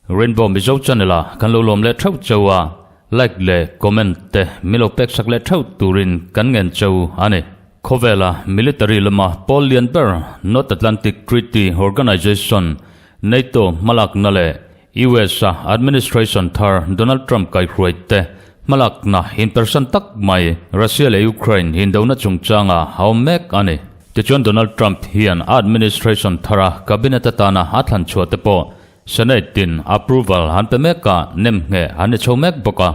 Rainbow Mizo channel a kan lo lawm leh theuh cheu a, like leh comment te min lo pek sak leh theuh turin kan ngen cheu a ni. Khawvela military lama pawl lian ber North Atlantic Treaty Organization, NATO, hmalakna leh US a administration thar Donald Trump kaihruai te hmalakna inpersan tak mai Russia leh Ukraine indona chungchanga a awm mek a ni. Tichuan Donald Trump hian a administration thara cabinet atana a thlan chhuah te pawh Senate in approval han pe mek a, nem ngheh an ni chho mek bawk a.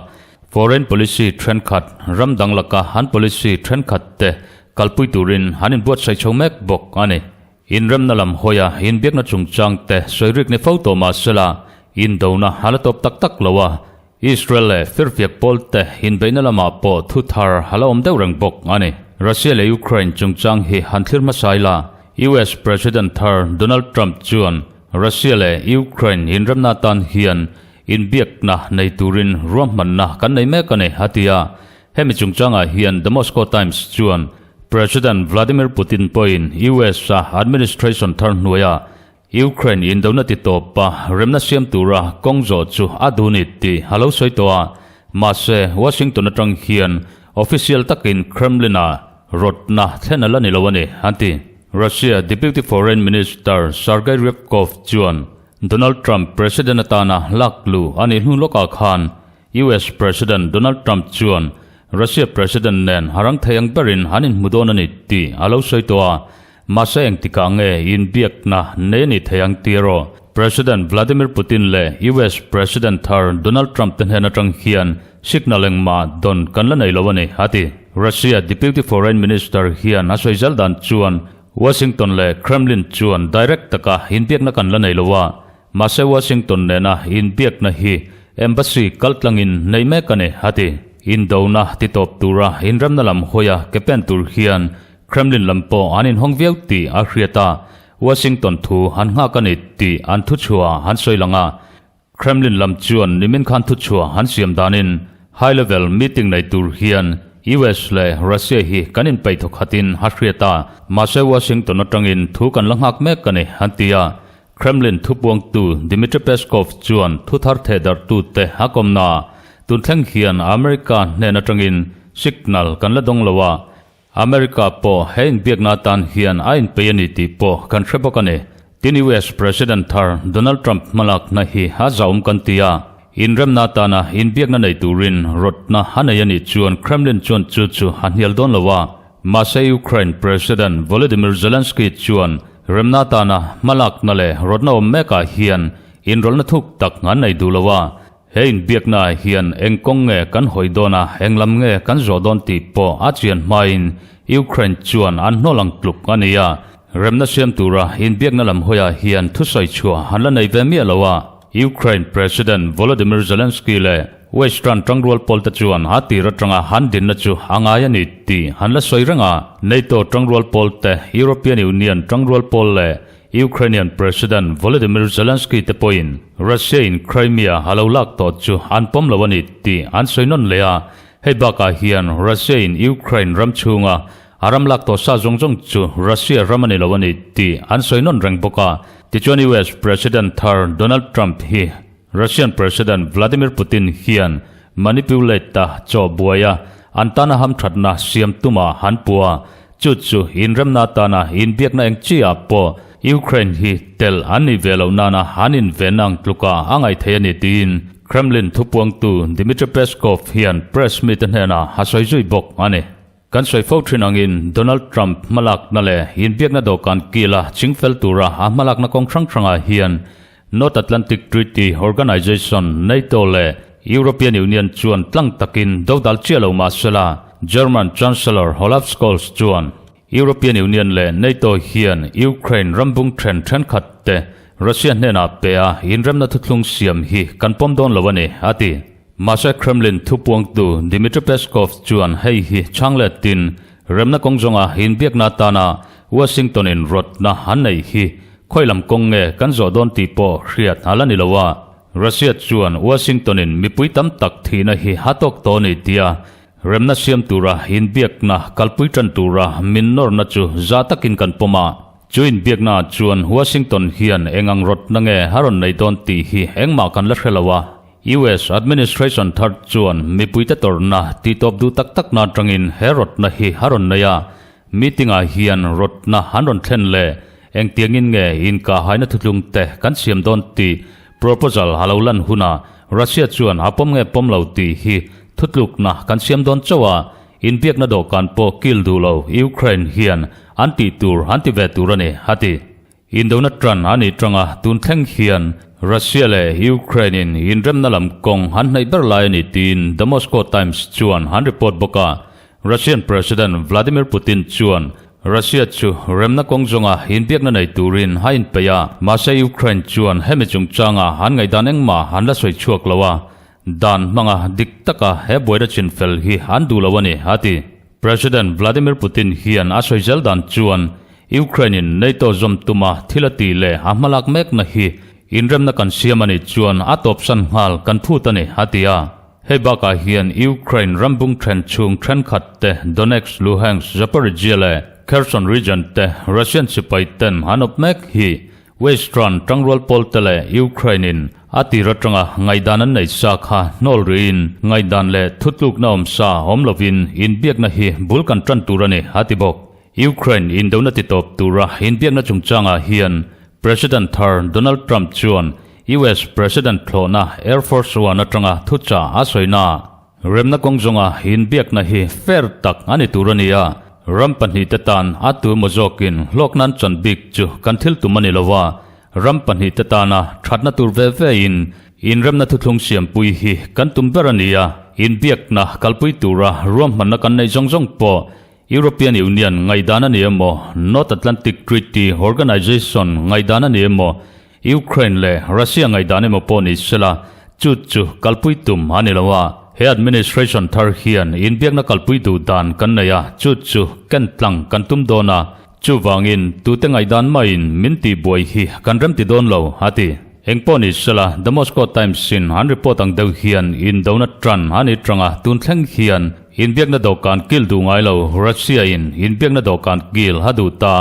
Foreign policy thenkhat, ram dang laka an policy thenkhat te kalpui turin an inbuatsaih chho mek bawk a ni. Inremna lam hawia inbiakna chungchang te sawi rik ni fo tawh mah sela, indona a la tawp tak tak lo a, Israel leh firfiak pawl te inbeihna lamah pawh thu thar a la awm deuh reng bawk a ni. Russia leh Ukraine chungchang hi han thlir hmasa ila, US President thar Donald Trump chuan Russia leh Ukraine inremna atan hian inbiakna nei turin ruahmanna kan nei mek a ni, a ti a. Hemi chungchangah hian The Moscow Times chuan President Vladimir Putin pawhin US a administration thar hnuaia Ukraine indona ti tawpa remna siam tura kawng zawh chu a duh ni tih a lo sawi tawh a. Mahse, Washington atang hian official takin Kremlin-a rawtna thlen a la ni lo a ni, an ti. Russia Deputy Foreign Minister Sergei Ryabkov chuan Donald Trump President atana lak luh a nih hnu lawkah khan US President Donald Trump chuan Russia President nen a rang thei ang berin an inhmu dawn a ni tih a lo sawi tawh a, mahse engtikah nge inbiakna nei a nih thei ang tih erawh President Vladimir Putin leh US President thar Donald Trump te hnen atang hian signal engmah dawn kan la nei lo a ni, a ti. Russia Deputy Foreign Minister hian a sawi zel dan chuan Washington leh Kremlin chuan direct taka inbiakna kan la nei lo a, Mahse Washington nena inbiakna hi Embassy kaltlangin nei mek a ni, a ti. Indona titawp tura inremna lam hawia ke pen tur hian Kremlin lam pawh an inhawng viau tih a hriat a, Washington thu an nghak a ni tih an thuchhuah an sawi lang a. Kremlin lam chuan nimin khan thuchhuah an siam danin high level meeting nei tur hian US leh Russia hi kan inpeih thawkhatin a hriat a, mahse Washington atangin thu kan la nghak mek a ni, an ti a. Kremlin thupuangtu Dmitry Peskov chuan thuthar thehdarhtute a kawmna ah tun thleng hian America hnen atangin signal kan la dawng lo a, America pawh he inbiakna atan hian a inpei a ni tih pawh kan hre bawk a ni. Tin US President thar Donald Trump hmalakna hi a zahawm kan ti a, inremna atana inbiakna nei turin rawtna a nei a nih chuan Kremlin chuan chu chu a hnial dawn lo a, mahse Ukraine President Volodymyr Zelensky chuan Remna tana hmalakna leh rawtna awm mekah hian inrawlhna thuk tak an nei duh lo a, he inbiaknaah hian eng kawng nge kan hawi dawn a, eng lam nge kan zawh dawn tih pawh a chian hmain Ukraine chuan an hnawl ang tluk a ni a, remna siam tura inbiakna lam hawiah hian thusawi chhuah an la nei ve miah lo a. Ukraine President Volodymyr Zelensky leh Western tangrual pawlte chuan a tir atanga han dinna chu a ngai a ni tih an la sawi reng a. NATO tangrual pawlte, European Union tangrual pawl leh Ukrainian President Volodymyr Zelensky te pawhin Russia in Crimea a lo lak tawh chu an pawm lo a ni tih an sawi nawn leh a. Hei bakah hian Russia in Ukraine ram chhunga a ram lak tawh sa zawng zawng chu Russia ram a ni lo a ni tih an sawi nawn reng bawk a. Tichuan US President thar Donald Trump hi Russian President Vladimir Putin hian manipulate a chaw buai a, an tana hamthatna siam tuma han pu a, chu chu inremna atana inbiakna eng chi ah pawh Ukraine hi tel an nih ve loh nana an inven ang tluka a ngaih thei a ni tiin Kremlin thupuangtu Dmitry Peskov hian press mite hnenah a sawi zui bawk a ni. Kan sawi fo thin angin Donald Trump hmalakna leh inbiakna dawhkan kila chingfel tura a hmalakna kawng hrang hrangah hian North Atlantic Treaty Organization, NATO, leh European Union chuan tlang takin dodal chiah lo mah sela, German Chancellor Olaf Scholz chuan European Union leh NATO hian Ukraine rambung then thenkhat te Russia hnenah pe a inremna thuthlung siam hi kan pawm dawn lo a ni, a ti. Mahse Kremlin thupuangtu Dmitry Peskov chuan hei hi chhang letin remna kawng zawnga inbiakna atana Washington-in rawtna an neih hi khawi lam kawng nge kan zawh dawn tih pawh hriat a la ni lo a. Russia chuan Washington-in mipui tam tak thihna hi a tawk tawh a ni tia Remna siam tura inbiakna kalpui tan tura min nawrna chu za takin kan pawm a. Chu inbiakna ah chuan Washington hian eng ang rawtna nge a rawn nei dawn tih hi engmah kan la hre lo a. US administration thar chuan mipuite tawrhna tihtawp duh tak takna atangin he rawtna hi a rawn nei a. Meeting ah hian rawtna an rawn thlen leh engtiangin nge inkahhaina thutlung te kan siam dawn tih proposal a lo lan hunah Russia chuan a pawm nge pawm lo tih hi thutlukna kan siam dawn chauh a, inbiakna dawhkan pawh kil duh lo Ukraine hian an tih tur an ti ve tur a ni, a ti. Indona tan a nih tanga tun thleng hian Russia leh Ukraine in inremna lam kawng an hnaih ber lai a ni tiin The Moscow Times chuan an report bawk a. Russian President Vladimir Putin chuan Russia chu remna kawng zawnga inbiakna nei turin a inpeih a, mahse Ukraine chuan hemi chungchanga an ngaihdan engmah an la sawi chhuak lo a, dan hmanga dik taka he buaina chinfel hi an duh lo a ni, a ti. President Vladimir Putin hian a sawi zel dan chuan Ukraine-in NATO zawm tuma thil a tih leh a hmalak mekna hi inremna kan siam a nih chuan a tawpsan nghal kan phut a ni, a ti a. Hei bakah hian Ukraine rambung then chhung thenkhat te Donetsk, Luhansk, Zaporizhzhia leh Kherson region te Russian sipai ten an awp mek hi Western tangrual pawl te leh Ukraine in a tir atanga ngaihdan an nei sa kha hnawl rihin ngaihdan leh thutlukna awm sa awm lovin inbiakna hi bul kan tan tur a ni, a ti bawk. Ukraine indona titawp tura inbiakna chungchangah hian President thar Donald Trump chuan US President thlawhna Air Force One atanga thuchah a sawina ah Remna kawng zawnga inbiakna hi fair tak a ni tur a ni a, ram pahnihte tan a tu emaw zawkin hlawkna an chan bik chu kan thil tum a ni lo a, ram pahnihte tana thatna tur ve vein inremna thuthlung siampui hi kan tum ber a ni a, inbiakna kalpui tura ruahmanna kan neih zawng zawng pawh European Union ngaihdan a ni emaw, North Atlantic Treaty Organization ngaihdan a ni emaw, Ukraine leh Russia ngaihdan emaw pawh ni sela, chu chu kalpui tum a ni lo a. He administration thar hian inbiakna kalpui duh dan kan nei a, chu chu ken tlang kan tum dawn a, chuvangin tute ngaihdan maiin min tihbuai hi kan remti dawn lo, a ti. Engpawh ni sela, The Moscow Times-in an report ang deuh hian indona tan a ni tanga tun thleng hian inbiakna dawhkan kil duh ngai lo Russia-in inbiakna dawhkan kil a duh ta.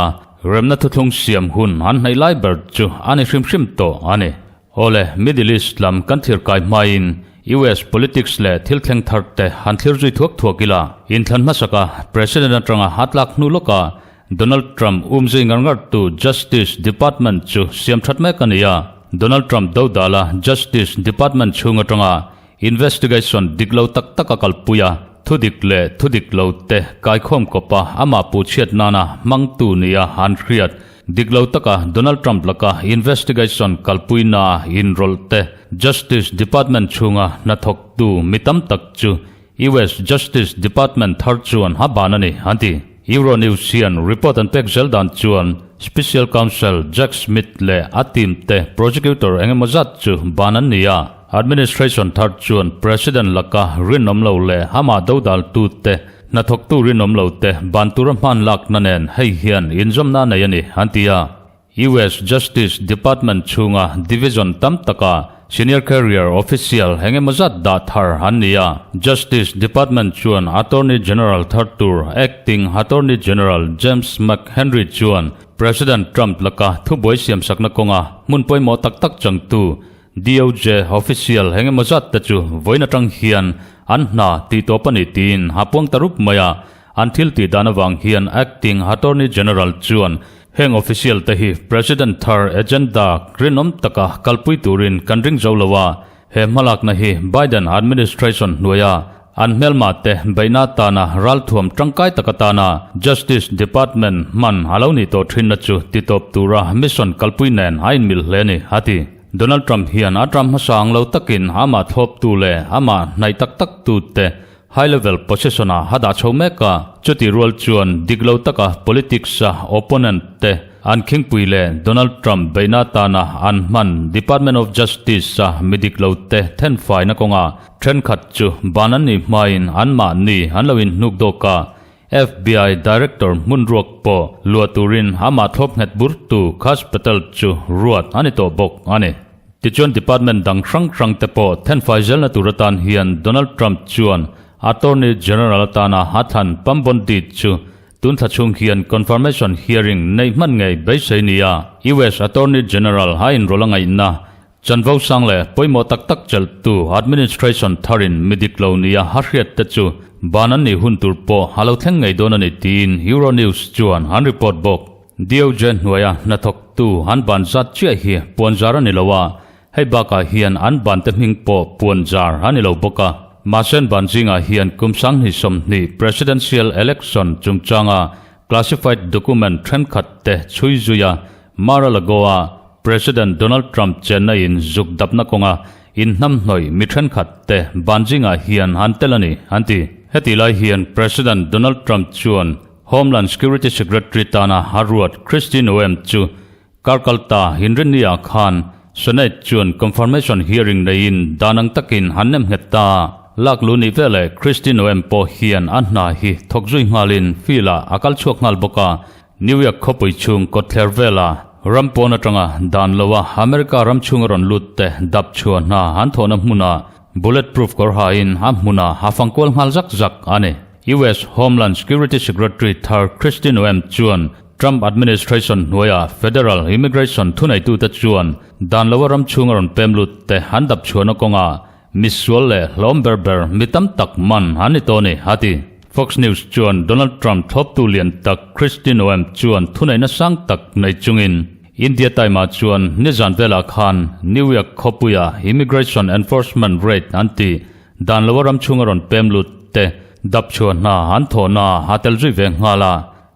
Remna thuthlung siam hun an hnaih lai ber chu a ni hrim hrim tawh a ni. Awle, Middle East lam kan thlir kai hmain US politics leh thil thleng thar te han thlir zui thuak thuak ila, inthlan hmasaka President atanga a tlak hnu lawka Donald Trump umzui ngar ngar tu Justice Department chu siam that mek a ni a. Donald Trump dodala Justice Department chhung atanga Investigation dik lo tak tak a kalpui a, thu dik leh thu dik lo te kaikhawm kawpa amah puhchhiat nana hmangtu nia an hriat. Dik lo taka Donald Trump laka investigation kalpuina inrawlh te Justice Department chhunga hnathawktu mi tam tak chu US Justice Department thar chuan a ban a ni, an ti. Euronews hian report an pek zel dan chuan Special Counsel Jack Smith leh a team te prosecutor engemaw zat chu ban an ni a. Administration thar chuan President laka rinawm lo leh amah dodaltute hnathawktu rinawm lo te ban tura hman lakna nen hei hian inzawmna a nei a ni, an ti a. US Justice Department chhunga division tam taka senior career official engemaw zat dah thar an ni a. Justice Department chuan Attorney General thar tur Acting Attorney General James McHenry chuan President Trump laka thubuai siamsakna kawnga hmun pawimawh tak tak changtu DOJ official engemaw zat te chu vawiin atang hian an hna tih tawp a ni tiin a puang ta rup mai a, an thil tih dan avang hian Acting Attorney General chuan heng official te hi President thar agenda rinawm taka kalpui turin kan ring zo lo a, he hmalakna hi Biden administration hnuaia an hmelma te beihna atana ralthuam tangkai tak atana Justice Department hman a lo nih tawh thinna chu titawp tura mission kalpui nen a inmil hle a ni, a ti. Donald Trump hian a Trump hmasa ang lo takin amah thlawptu leh amah hnaih tak tak tute high level position ah a dah chho mek a, chutih rual chuan dik lo taka politics a opponent te an khingpui leh Donald Trump beihna atana an hman Department of Justice a mi dik lo te thenfaina kawngah thenkhat chu ban an nih hmain anmahni an lo inhnuk dawk a. FBI Director hmun ruak pawh luah turin amah thlawp nghet burtu Kash Patel chu ruat a ni tawh bawk a ni. Tichuan Department dang hrang hrang te pawh thenfai zelna tur atan hian Donald Trump chuan Attorney General atana a thlan Pam Bondi chu tun thla chhung hian confirmation hearing neih hman ngei beisei nia US Attorney General a inrawlh a ngaihna Chanvo sang leh pawimawh tak tak chelhtu administration tharin mi dik lo nia a hriat te chu ban an nih hun tur pawh a lo thleng ngei dawn a ni tiin Euronews chuan an report bawk. DOJ hnuaia hnathawktu an ban zat chiah hi puanzar a ni lo a, hei bakah hian an ban te hming pawh puanzar a ni lo bawk a. Mahse an ban zingah hian kum 2020 Presidential Election chungchanga classified document thenkhat te chhui zuia Mar-a-Lago-a President Donald Trump chenna in zuk dapna kawnga inhnamhnawih mi thenkhat te Banjing-ah hian an tel a ni, an ti. Hetih lai hian President Donald Trump chuan Homeland Security Secretary tana a ruat Kristi Noem chu karkalta inrinni-ah khan Senate chuan confirmation hearing neiin dan ang takin an nem nghet ta. Lak lu nih veleh Kristi Noem pawh hian a hna hi thawk zui nghalin field-ah a kal chhuak nghal bawk a. New York khawpui chhung kawtthler vela ram pawn atanga dan loa America ram chhunga rawn lut te dap chhuah hna an thawhna hmunah bulletproof kawr hain a hmunah a fangkual nghal zak zak a ni. US Homeland Security Secretary thar Kristi Noem chuan Trump administration hnuaia federal immigration thuneitute chuan dan loa ram chhunga rawn pem lut te an dap chhuahna kawngah Misual leh hlawm ber ber mi tam tak man an ni tawh a ni, a ti. Fox News chuan Donald Trump thlawptu lian tak Kristi Noem chuan thuneihna sang tak nei chungin India Time-ah chuan nizan velah khan New York khawpuia Immigration Enforcement Raid an tih dan loa ram chhunga rawn pem lut te dap chhuah hna an thawhna a tel zui ve nghal a.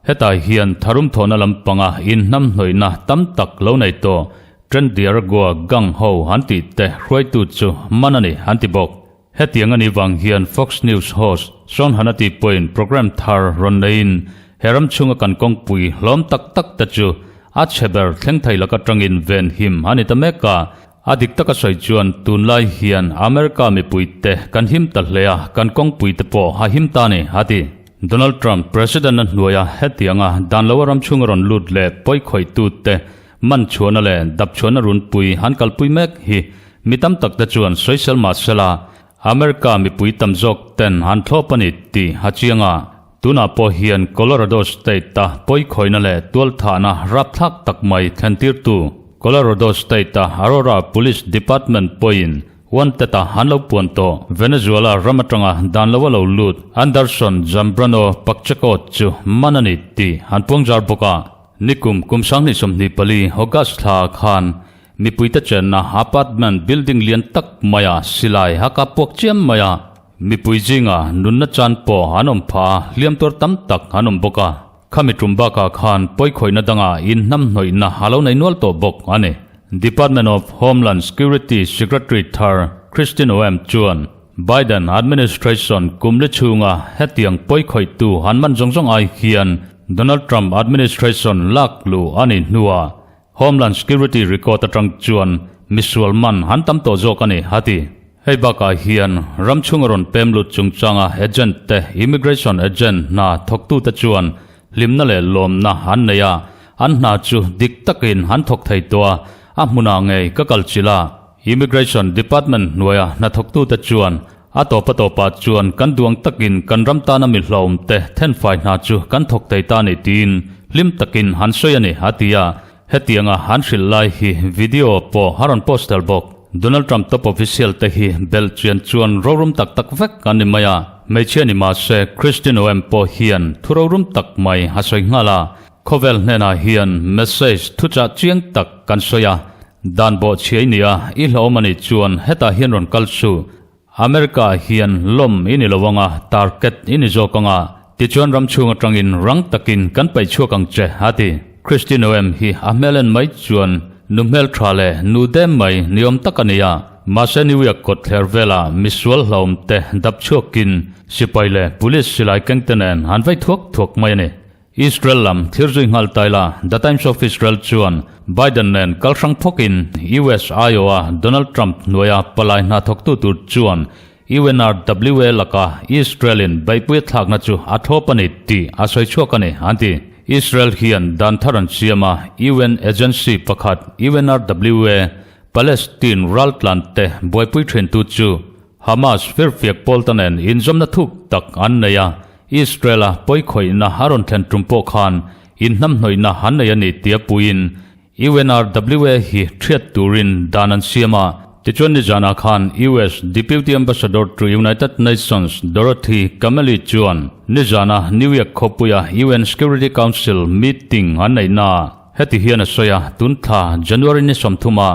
Hetah hian tharum thawhna lampanga inhnamhnawihna tam tak lo nei tawh Trendiaragua gang ho an tih te hruaitu chu man a ni an ti bawk. Hetiang a nih vang hian Fox News host Sean Hannity pawhin program thar rawn neiin he ram chhunga kan kawngpui hlawm tak tak te chu a chhe ber thleng thei laka tangin ven him a ni ta mek a. A dik taka sawi chuan tunlai hian America mipui te kan him ta hle a, kan kawngpui te pawh a him ta a ni a ti. Donald Trump President a hnuaia hetianga dan loa ram chhunga rawn lut leh pawikhawihtu te Man chhuahna leh dap chhuahna runpui an kalpui mek hi mi tam tak te chuan sawisel mah sela, America mipui tam zawk ten an thlawp a ni tih a chiang a. Tunah pawh hian Colorado State-a pawikhawihna leh tualthahna rapthlak tak mai thlentirtu Colorado State-a Aurora Police Department pawhin Wanted-a an lo puan tawh. Venezuela ram atanga dan lo a lo lut Anderson Zambrano Pacheco chu man a ni tih an puangzar bawk a. Nikum kum 2024 August thla khan mipuite chenna apartment building lian tak maia silai a kap puak chiam mai a, mipui zinga nunna chan pawh an awm phah a, hliam tuar tam tak an awm bawk a. Khami tum bakah khan pawikhawihna danga inhnamhnawihna a lo nei nual tawh bawk a ni. Department of Homeland Security Secretary thar Kristi Noem chuan Biden administration kum li chhunga hetiang pawikhawihtu an man zawng zawng ai hian Donald Trump administration lak luh a nih hnuah Homeland Security record atang chuan misual man an tam tawh zawk a ni, a ti. Hei bakah hian ram chhunga rawn pem lut chungchanga agent te immigration agent hna thawktute chuan hlimna leh lawmna an nei a, an hna chu dik takin an thawk thei tawh a, a hmunah ngei ka kal chilh a. Immigration Department hnuaia hnathawktute chuan a tawp a tawpah chuan kan duang takin kan ram tana mi hlauhawm te thenfai hna chu kan thawk thei ta a ni tiin hlim takin han sawi a ni, a ti a. Hetianga han hrilh lai hi video pawh a rawn post tel bawk. Donald Trump top official te hi belh chian chuan rorum tak tak vek an ni mai a. Hmeichhia ni mahse Kristi Noem pawh hian thu rorum tak mai a sawi nghal a. Khawvel hnenah hian message thuchah chiang tak kan sawi a. Dan bawh chhiai nia i hlawm a nih chuan hetah hian rawn kal suh. America ah hian lawm i ni lo anga target i ni zawk anga tichuan ram chhung atangin rang takin kan paih chhuak ang che a ti. Kristi Noem hi a hmel en mai chuan nu hmel tha leh nu dem mai ni awm tak a ni a, mahse New York kawt thler velah misual hlauhawm te dap chhuakin sipai leh police silai kengte nen an vei thuak thuak mai a ni. Israel lam thlir zui nghal taila The Times of Israel chuan Biden nen kal hrang phawkin US aiawha Donald Trump hnuaia palai hna thawktu tur chuan UNRWA laka Israel-in beihpui a thlakna chu a thlawp a ni tih a sawi chhuak a ni, an ti. Israel hian dan thar an siam a, UN agency pakhat UNRWA, Palestine raltlante buaipui thintu chu. Hamas firfiak pawl ta nen inzawmna thuk tak an nei a, Israel-a pawikhawihna a rawn thlen tum pawh khan inhnamhnawihna an nei a ni tia puiin UNRWA hi thiat turin dan an siam a. Tichuan nizanah khan US Deputy Ambassador to United Nations Dorothy Kameli chuan nizana New York khawpuia UN Security Council meeting an neihnaah heti hian a sawi a, tun thla January ni 30 a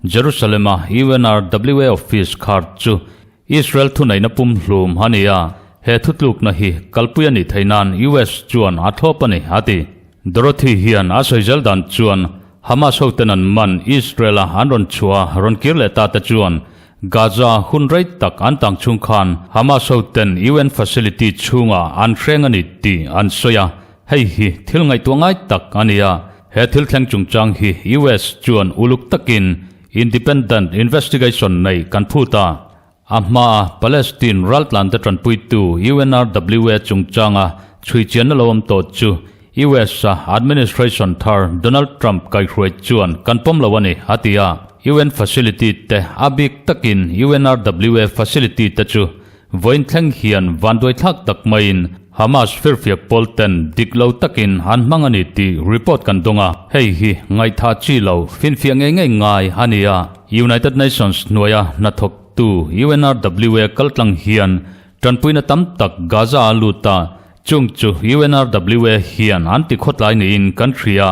Jerusalem-a UNRWA office khar chu Israel thuneihna pumhlum a ni a, he thutlukna hi kalpui a nih theih nan US chuan a thlawp a ni, a ti. Dorothy hian a sawi zel dan chuan Hamas hoten an man Israel-a an rawn chhuah a rawn kir leh ta te chuan Gaza hun rei tak an tang chhung khan Hamas hoten UN facility chhungah an hreng a ni tih an sawi a, hei hi thil ngaihtuah ngai tak a ni a, he thil thleng chungchang hi US chuan uluk takin Independent investigation nei kan phut a, a hmaa Palestine raltlante tanpuitu UNRWA chungchanga chhuichianna lo awm tawh chu US a administration thar Donald Trump kaihhruai chuan kan pawm lo a ni, a ti a. UN facility te a bik takin UNRWA facility te chu Vawiin thleng hian vanduaithlak tak maiin Hamas firfiak pawl ten dik lo takin an hmang a ni tih report kan dawng a, hei hi ngaihthah chi lo finfiah ngei ngei ngai a ni a. United Nations hnuaia hnathawktu UNRWA kaltlang hian tanpuina tam tak Gaza a lut a, chung chu UNRWA hian an ti khawtlai niin kan hria.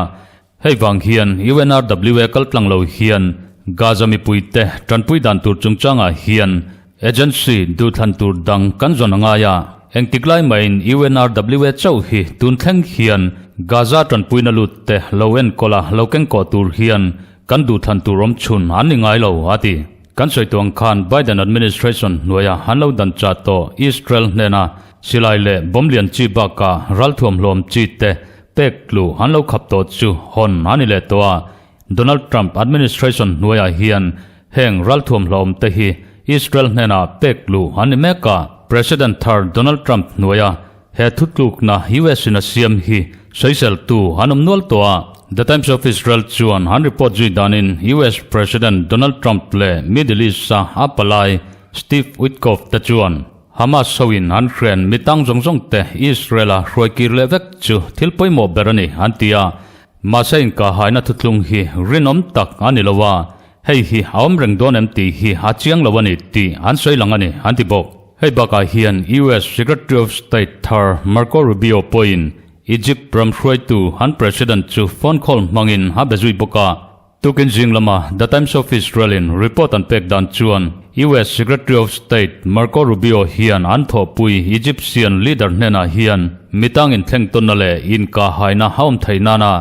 Hei vang hian UNRWA kaltlang lo hian Gaza mipuite tanpui dan tur chungchangah hian agency duhthlan tur dang kan zawn a ngai a. Engtik lai maiin UNRWA chauh hi tun thleng hian Gaza tanpuina lut te lo enkawl a lo kengkawh tur hian kan duhthlan tur awm chhun an ni ngai lo, a ti. Kan sawi tuang khan Biden administration hnuaia an lo dan chah tawh Israel hnena silai leh bomb lian chi bakah ralthuam hlawm chi te Pek tlu an lo khap tawh chu hawn a ni leh tawh a, Donald Trump administration hnuaiah hian heng ralthuam hlauhawm te hi Israel hnenah pek tlu an ni mek a. President thar Donald Trump hnuaia he thutlukna US in a siam hi sawiseltu an awm nual tawh a. The Times of Israel chuan an report zui danin US President Donald Trump leh Middle East-a a palai Steve Witkoff te chuan Hamas hoin an hren mi tang zawng zawng te Israel-a hruai kir leh vek chu thil pawimawh ber a ni, an ti a. Mahse inkahhaina thutlung hi rinawm tak a ni lo a, hei hi a awm reng dawn em tih hi a chiang lo a ni tih an sawi lang a ni, an ti bawk. Hei bakah hian US Secretary of State thar Marco Rubio pawhin Egypt ram hruaitu an President chu phone call hmangin a be zui bawk a. Tukin zing lama The Times of Israel-in report an pek dan chuan US Secretary of State Marco Rubio hian an thawhpui Egyptian leader hnenah hian mitang inthleng tawnna leh inkahhaina a awm theih nana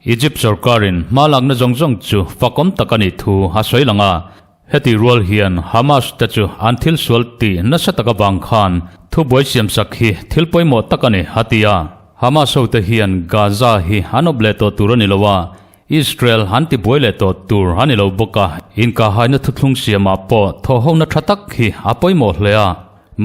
Egypt sorkarin hma lakna zawng zawng chu fakawm tak a nih thu a sawi lang a. Heti rual hian Hamas te chu an thil sual tih nasa tak avang khan thubuai siamsak hi thil pawimawh tak a ni, a ti a. Hamas hote hian Gaza hi an awp leh tawh tur a ni lo a, Israel an ti buai leh tawh tur a ni lo bawk a, inkahhaina thuthlung siamah pawh thawhhona tha tak hi a pawimawh hle a.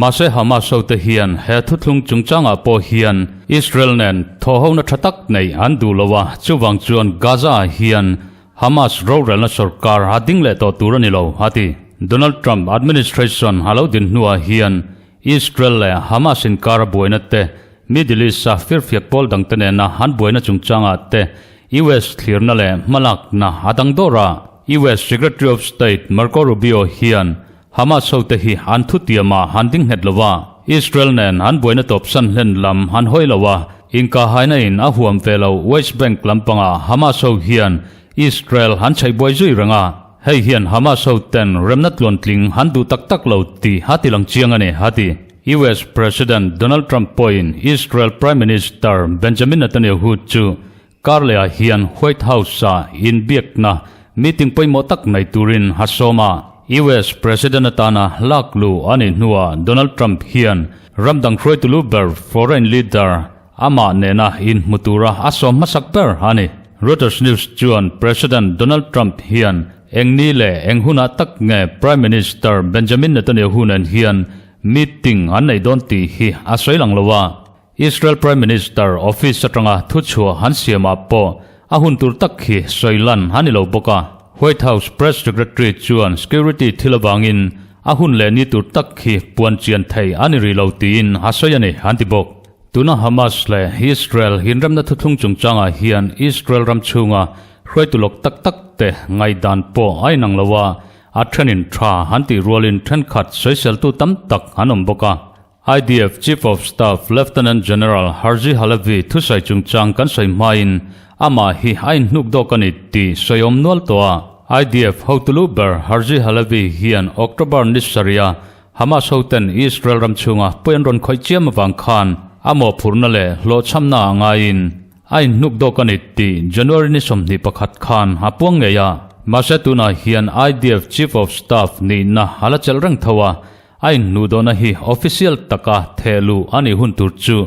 Mahse Hamas hote hian he thuthlung chungchangah pawh hian Israel nen thawhhona tha tak neih an duh lo a, chuvang chuan Gaza-ah hian Hamas rorelna sorkar a ding leh tawh tur a ni lo, a ti. Donald Trump administration a lo din hnuah hian Israel leh Hamas inkara buaina te, Middle East-a firfiak pawl dangte nena an buaina chungchangah te US thlirna leh hmalakna a dang dawr a. US Secretary of State Marco Rubio hian Hamas hote hi an thutiamah an ding nghet lo a, Israel nen an buaina tawpsan hlen lam an hawi lo a, inkahhaina in a huam ve lo West Bank lampangah Hamas ho hian Israel an chhaihbuai zui reng a. Hei hian Hamas ho ten remna tluantling an duh tak tak lo tih a ti lang chiang a ni, a ti. US President Donald Trump pawhin Israel Prime Minister Benjamin Netanyahu chu karlehah hian White House-a inbiakna meeting pawimawh tak nei turin a sawm a. US President atana lak luh a nih hnuah Donald Trump hian ram dang hruaitu lu ber foreign leader amah nena inhmu tura a sawm hmasak ber a ni. Reuters News chuan President Donald Trump hian eng ni leh eng hunah tak nge Prime Minister Benjamin Netanyahu nen hian Meeting an nei dawn tih hi a sawi lang lo a, Israel Prime Minister office atanga thuchhuah an siamah pawh a hun tur tak hi sawi lan a ni lo bawk a. White House Press Secretary chuan security thil avangin a hun leh ni tur tak hi puan chian thei a ni rih lo tiin a sawi a ni, an ti bawk. Tuna Hamas leh Israel inremna thuthlung chungchangah hian Israel ram chhunga hruaitu lawk tak tak te ngaihdan pawh a inang lo a, a thenin tha an tih rualin thenkhat sawiseltu tam tak an awm bawk a. IDF Chief of Staff Lieutenant General Herzi Halevi thusawi chungchang kan sawi hmain amah hi a inhnuk dawk a ni tih sawi awm nual tawh a. IDF hotu lu ber Herzi Halevi hian October ni sarih a Hamas hoten Israel ram chhunga pawi an rawn khawih chiam avang khan a mawhphurhna leh hlawhchhamna a ngaiin a inhnuk dawk a ni tih January ni 21 khan a puang ngei a. Mahse tunah hian IDF Chief of Staff nihna a la chelh reng tho a, a inhnuh dawhna hi official taka theh luh a nih hun tur chu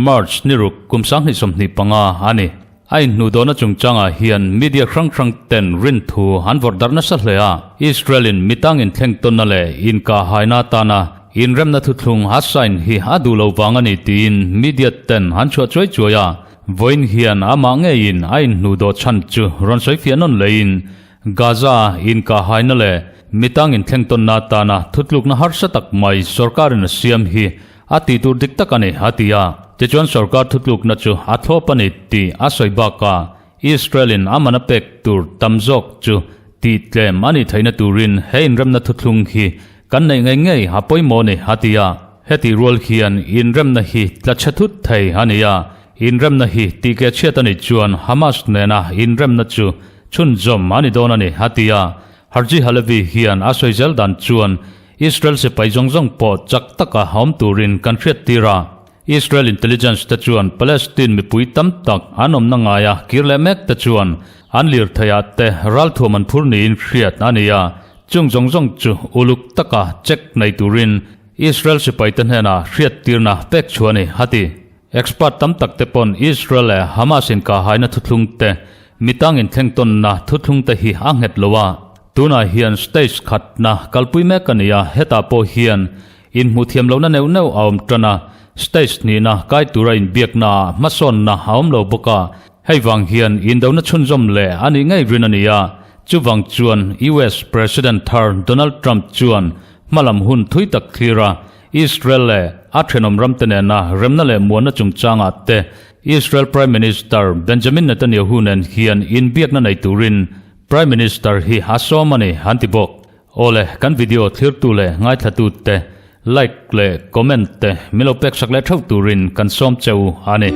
March ni ruk kum 2025 a ni. A inhnuhdawhna chungchangah hian media hrang hrang ten rinthu an vawrh darh nasa hle a, Israel-in mitangin thleng tawnna leh inkahhaina atana inremna thuthlung a sign hi a duh lo vang a ni tiin media ten an chhuah chuai chuai a, vawiin hian amah ngeiin a inhnuhdawh chhan chu rawn sawi fiah nawn leiin Gaza-a inkahhaina leh mitangin thleng tawnna atana thutlukna harsa tak mai sorkarin a siam hi A tih tur dik tak a ni, a ti a. Tichuan sorkar thutlukna chu a thlawp a ni tih a sawi bakah Israel-in a man a pek tur tam zawk chu tih tlem a nih theihna turin he inremna thuthlung hi kan neih ngei ngei a pawimawh a ni, a ti a. Hetih rual hian inremna hi tla chhe thut thei a ni a, inremna hi tih keh chhiat a nih chuan Hamas nena inremna chu chhunzawm a ni dawn a ni, a ti a. Herzi Halevi hian a sawi zel dan chuan Israel sipai zawng zawng pawh chak taka awm turin kan hriat tir a. Israel intelligence te chuan Palestine mipui tam tak an awmna ngaia kir leh mek te chuan an lirtheiah te ralthuam an phur niin hriat a ni a, chung zawng zawng chu uluk taka check nei turin Israel sipai te hnenah hriat tirna pek chhuah a ni, a ti. Expert tam tak te pawn Israel leh Hamas inkahhaina thuthlung te mitang inthleng tawnna thuthlung te hi a nghet lo a. Tunah hian stage khatna kalpui mek a ni a, hetah pawh hian inhmuh thiam lohna neuh neuh a awm tan a, stage hnihna kai tura inbiakna ah hmasawnna a awm lo bawk a, hei vang hian indona chhunzawm leh a nih ngei rin a ni a, chuvang chuan US President thar Donald Trump chuan hmalam hun thui tak thlir a, Israel leh a thenawm ramte nena remna leh muanna chungchangah te Israel Prime Minister Benjamin Netanyahu nen hian inbiakna nei turin Prime Minister hi a sawm a ni an ti bawk. Awle, kan video thlirtu leh ngaithlatute like leh comment te min lo pek sak leh theuh turin kan sawm che u a ni.